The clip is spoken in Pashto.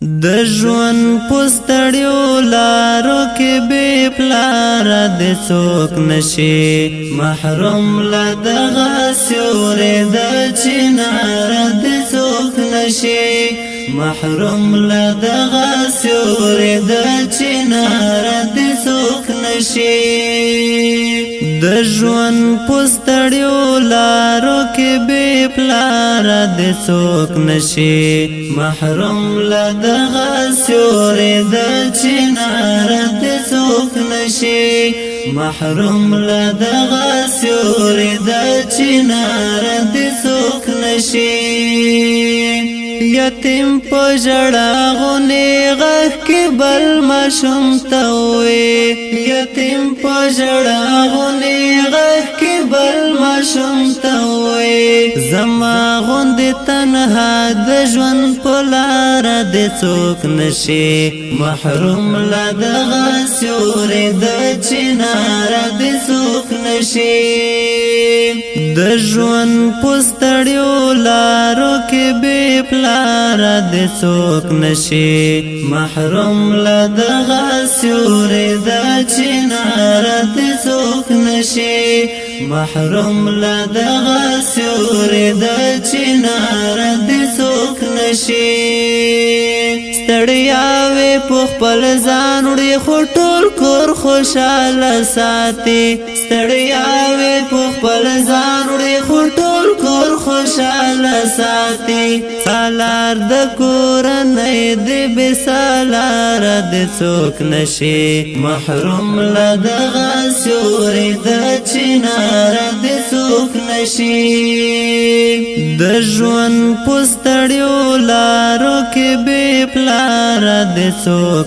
د ژوند په ستړیو لارو کې بې پلاره د څوک نشي، محروم له دغه سیوري د چناره د څوک نشي، محروم له دغه سیوري د چناره د څوک نشي. د ژوند په ستړیو لارو کې بې پلاره د څوک نشي، محروم له دغه سیوري د چناره د څوک نشي، محروم له دغه سیوري د چناره د څوک نشي. یتیم په ژړا غونې غږ کې بل ماشوم ته وې، یتیم په ژړا غونې غږ کې بل ماشوم ته وې، زما غوندې تنها د ژوند په لاره د څوک نشي، محروم له دغه سیوري د چناره د څوک نشي. د ژوند په ستړیو لارو کې بې پلاره د څوک نشي، محروم له دغه سیوري د چناره د څوک نشي، محروم له دغه سیوري د چناره د څوک نشي. ستړیاوې په خپل ځان وړي خو ټول کور خوشاله ساتي، ستړیاوې په خپل ځان وړي خو ټول کور خوشاله ساتي، سالار د کورنۍ دی بې سالاره د څوک نشي، محروم له دغه سیوري د چناره د څوک نشي. د ژوند په ستړیو لارو کې بې پلاره د څوک